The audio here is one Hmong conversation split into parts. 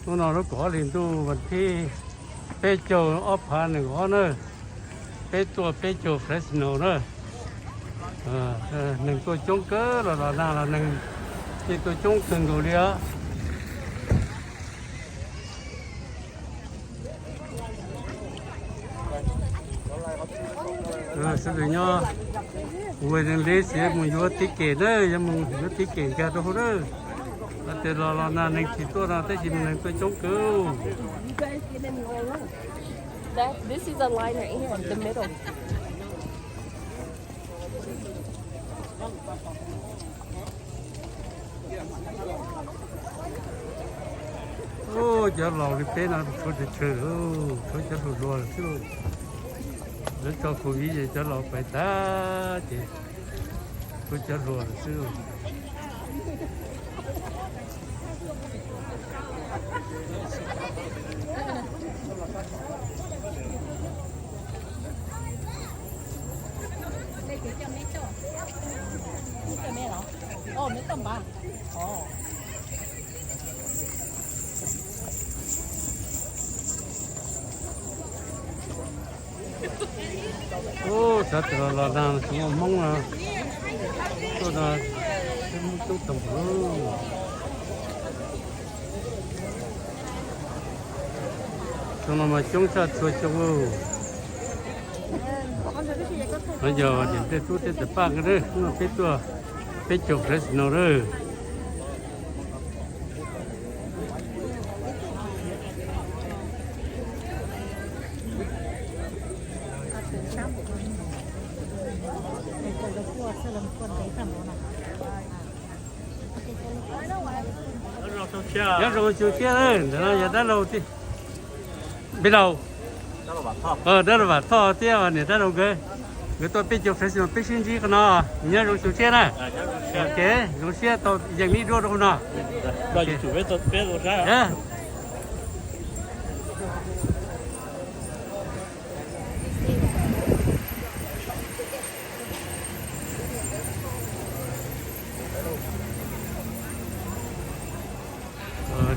Hnub no lub kaum ob hlis ntuj vas thib peb caug ob phav nees nkaum ob na, peb tuaj peb caug Fresno na. Neeg tuaj coob kawg los los nag los neeg yeej tuaj coob kawg nkaus li os. Sawv daws nyob Washington D C mus yuav tib kem na, yuav mus yuav tib kem nkag rau hauv na. Tias los los nag neeg tsis tuaj no tab sis neeg tuaj coob kawg. That, this is a line right here, the middle. Cov laus li peb no tshuav tsawg tsawg, tshuav cov hluas hluas lawm xwb. Lawv tso covid ces cov laus pais tag ces tshuav cov hluas lawm xwb. Ub, sawv daws los nag tsis muaj Hmoob no, tuaj no Hmoob coob tag npaum. Xyoo no mas coob tshaj txhua xyoo. No yog niam tej tub tej tawv paj nkawd, peb tuaj peb caug Fresno na. Nyob zoo xyoo tshiab, ntawm no yog dab laug Peb Laug, dab laug Vam Thoj thiab niam dab laug nkawd, nkawd tuaj peb caug Fresno peb sib ntsib qhov no. Nyob zoo xyoo tshiab na. Ok, zoo siab tau yees ib duab rau qhov no.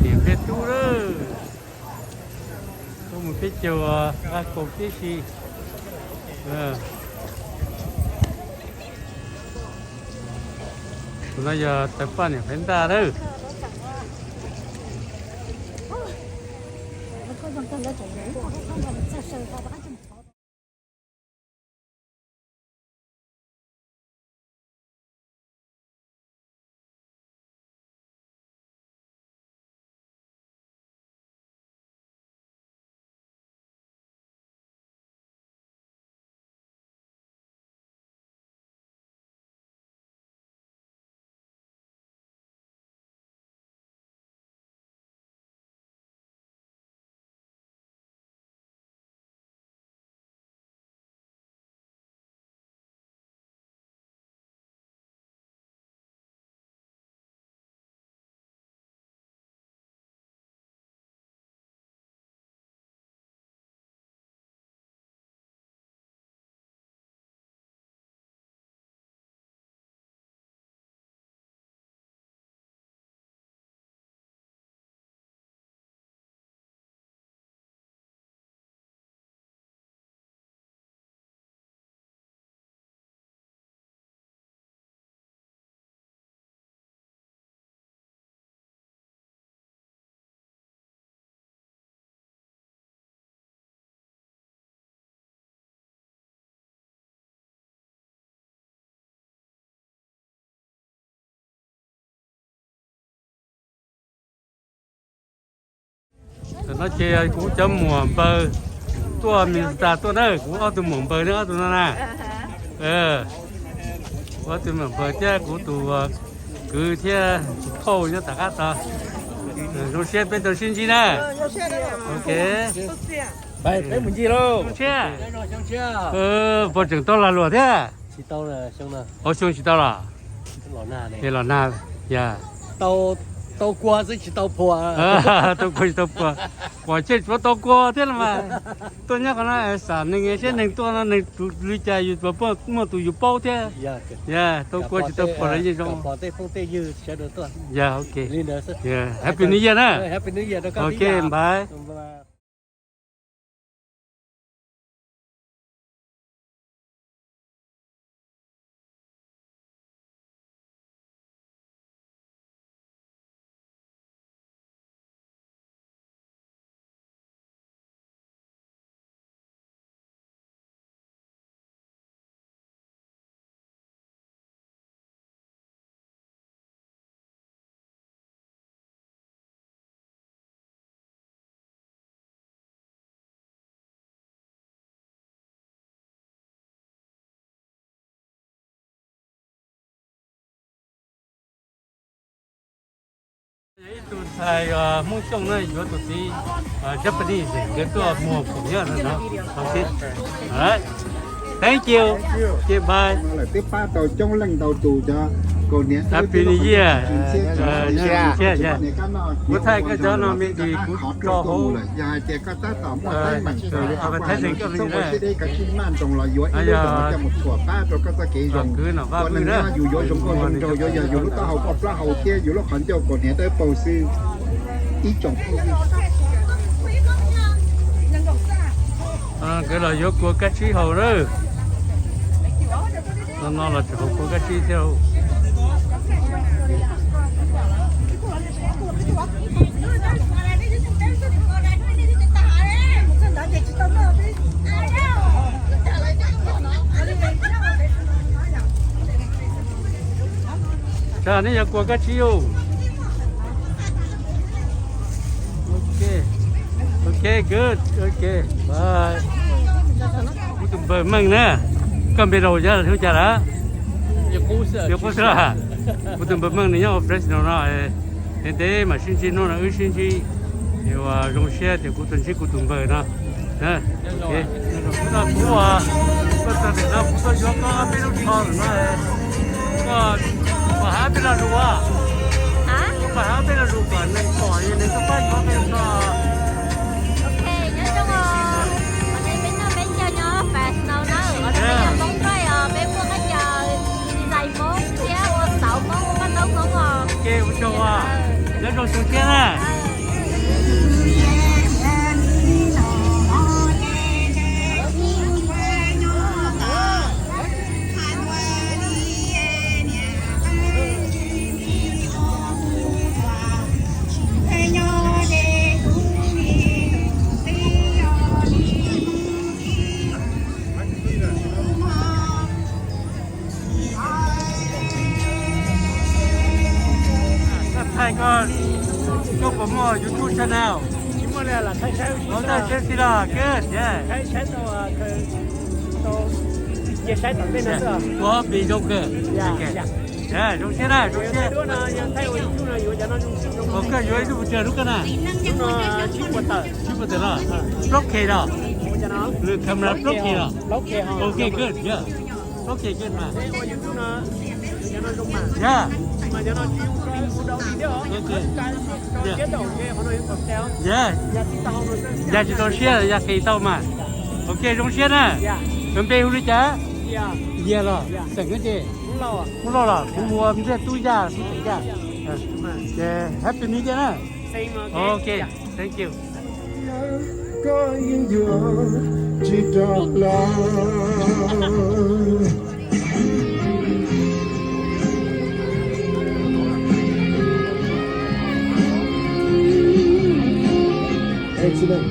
Niam peb tub lawm, tuaj mus peb caug nqaj kaus tib si. Tus no yog tawv paj niam Faiv Ntaj lawm. Tam no ces kuv cov muam npawg tuaj Minnesota tuaj na, kuv ob tug muam npawg ne, ob tug no na. Kuv ob tug muam npawg thiab kuv tus kwv thiab tus phauj nyob tom qab tod. Zoo siab peb tau sib ntsib na. Ok. Peb mus ncig lauj. Zoo siab. Puas tseem tau lag luam thiab? Ua xyoo tsis tau los? Es los nag, yog tau Tau kua xwb tsis tau phua. Tau kua tsis tau phua. Pom seb tsuav tau kua thiab los mas. Tuaj nyob qhov no xam neeg seb neeg tuaj no neeg tus li cas yus puas muaj tus yus paub thiab. Yog tau kua tsis tau phua los yeej zoo. Yog ok. Happy New Year na. Ok, bye. Ib tug ntxhais Hmoob Xyooj na yuav tus txiv Japanese, nkawd tuaj muag khoom nyob no. Thank you. Ok, bye. Lawm twb pab tau coob leej ntau tus cov kaus hniav. Happy New Year. Kuv thaij koj cov no me ntsis kuv tso hauv. Advertising koj me ntsis na. Yog kwv Nom Vaj Vwj na. Yus yuav zoo nkauj zoo nraug, yuav yog yus lub taub hau koj plaub hau thiab yus lub qhov ncauj kaus hniav dawb paug xwb. Ib tsoom phooj ywg, nkawd los yuav kua kab tsib haus na. No no los tseem haus kua kab tsib thiab. Tsam nej yuav kua kab tsib ub. Ok, good, ok, bye. Kuv tus npawg Meej na, koj npe laus hu cas lawm? Yog qub xwb. Kuv tus npawg Meej nws nyob Fresno no. Ntev ntev mam sib ntsib, hnub no wb sib ntsib. Ces ua zoo siab tias kuv tau ntsib kuv tus npawg no. Kuv, kuv txog tim no kuv tuaj yuav koj peb lub tsho lawm no. Koj puas hab peb lo lus? Koj puas hab peb lo lus kom neeg pom, neeg tuaj pab yuav peb lub tsho? Ok, nyob zoo os. Qhov no peb noj peb ncaws nyob Fresno na, qhov no peb nyob Poob Roj os, peb muaj khaub ncaws design Hmoob thiab ua xauv Hmoob, ua paj ntaub Hmoob os. Ok, ua tsaug os. Nyob zoo xyoo tshiab na. Koj thaij koj, koj puas muaj YouTube channel? Tsis muaj li, lam thaij saib. Thaij saib xwb los, good, yeah. Thaij saib tau, tau, cia saib tom ntej no xwb. Ua pis zoo kawg. Zoo siab na, zoo siab. Ua koj yuav ib lub pes tsawg lub koj na? Tsib puas tawm los? Plaub K los? Lwm camera plaub K los? Ok, good, yeah. Ok, good mas. Yeah. Ok. Yeah. Yog tsis tau siab yog qis tau mas. Ok, zoo siab na. Koj npe hu li cas? Yias los? Xeem no ces? Hmoob Lauj los? Kuv hu ua Npliaj Tub Yaj, Tub Xeem Yaj. Ces Happy New Year na. Ok, thank you. Koj yeej yuav tsis rov los. Excellent.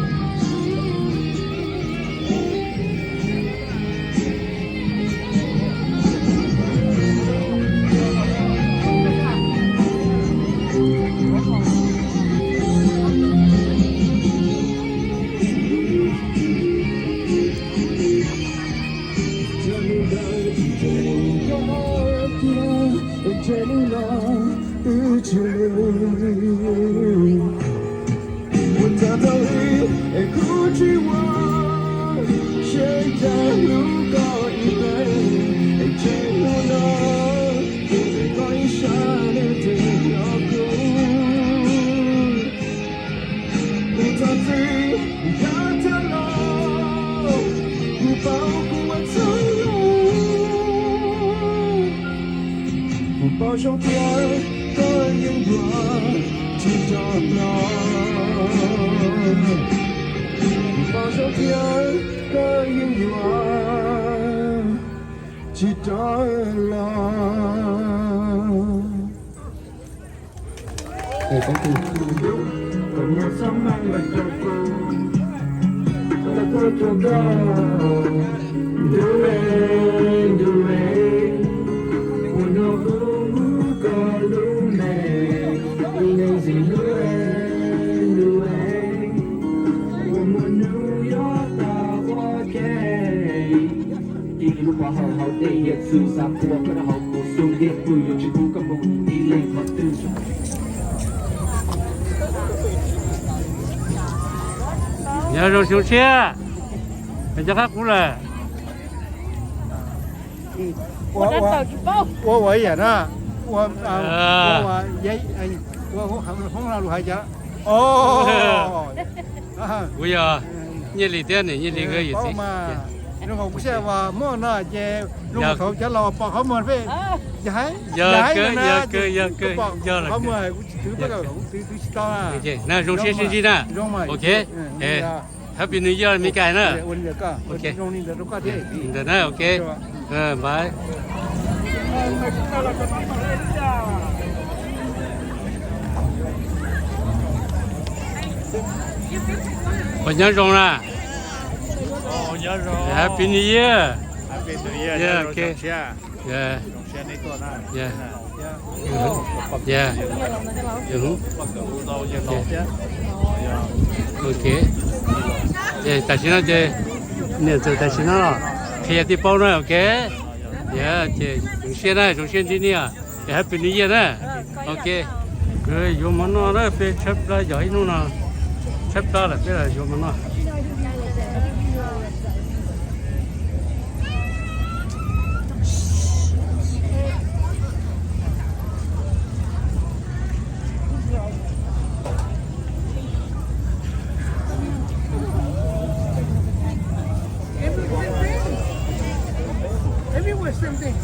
Txog txij yav tag los, kuv paub kuv ua txhaum lawm. Kuv paub zoo tias koj yeej yuav tsis rov los. Kuv paub zoo tias koj yeej yuav tsis rov los. Cov muag xab meej los rau kuv, los tuaj rau koj, ntu e, ntu e, ua no kuv koj lub me, ib leeg ntxim hlub e, ntu e, ua muaj hnub yuav tau ua ke. Ib lub pov haum hauv dej hiav txwv xav pua koj rau hauv kuv xub ntiag pw yuav tsis pub koj mus ib leeg qhov twg. Nyob zoo xyoo tshiab, nco qab kuv lawm. Ua ua ib yam na, ua ua hoob no lus hais cas. Kuv yog Nyiaj Lis thiab niam Nyiaj Lis nkawd yawm txiv. Zoo nkaus kuv saib uas muaj no ces zoo nkaus thaum cov laus pom qhov muag peb, yog heev, yog heev, yog kawg, yog kawg, yog kawg, yog qhov muag kuv tsis twv, kuv twv tsis tau na. Zoo siab sib ntsib na. Ok. Happy New Year Meskas na. Ok. Ntawm na, ok. Bye. Ua nyob zoo na. Happy New Year. Yeah, ok. Yeah. Yeah. Yeah. Ok. Ces tam sim no ces niam txawm tam sim no los qhia tij paub na, ok. Yeah, ces zoo siab na, zoo siab ntsib nej, ces Happy New Year na. Ok. Yuav mov noj na, peb tshaib plab yog ib hnub no, tshaib plab lawm peb los yuav mov noj. Everywhere same thing.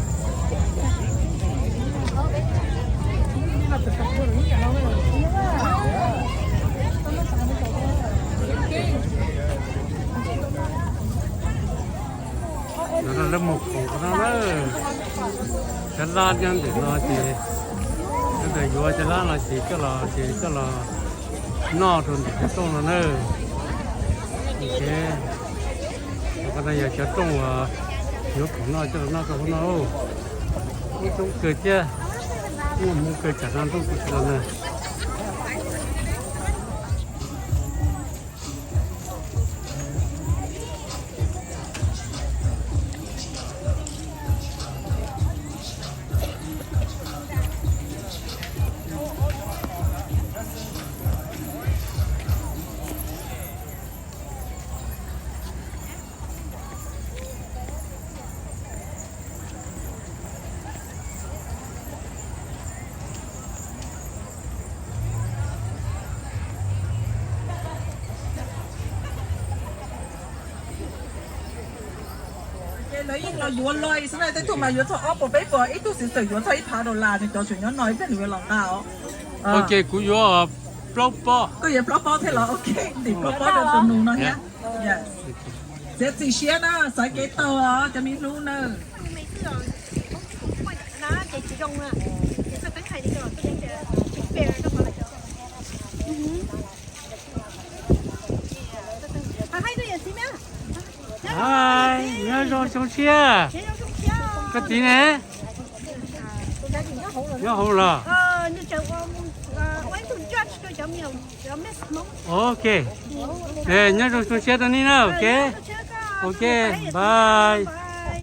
Lawv mus khoom no na, cov lab nyob ntawm no ces, ntawm yuav cov lab no ces coj los, ces coj los noj rau ntawm cov rooj no na. Qhov no yog cov rooj uas yuav khoom noj coj los noj rau hauv no. Muaj coob kawg thiab, muaj hmoo kawg tsam no ntuj kuv tsis los na. Ces lawv yeej los yuav loj xwb na, tej tug mas yuav txog ob puas peb puas, ib tug xwv txawm yuav txog ib phav dollar, nws cov tseem nyob no ib pliag nws yuav los nqa os. Ok, kuv yuav plaub pob. Koj yuav plaub pob thiab los ok, ntim plaub pob rau tus nus no thiab. Txiav txim siab na, xaiv kev taug os cov me hlub na. Hais, nyob zoo xyoo tshiab. Koj txiv ne? Nyob hauv los? Ok. Nyob zoo xyoo tshiab rau nej na, ok. Ok, bye.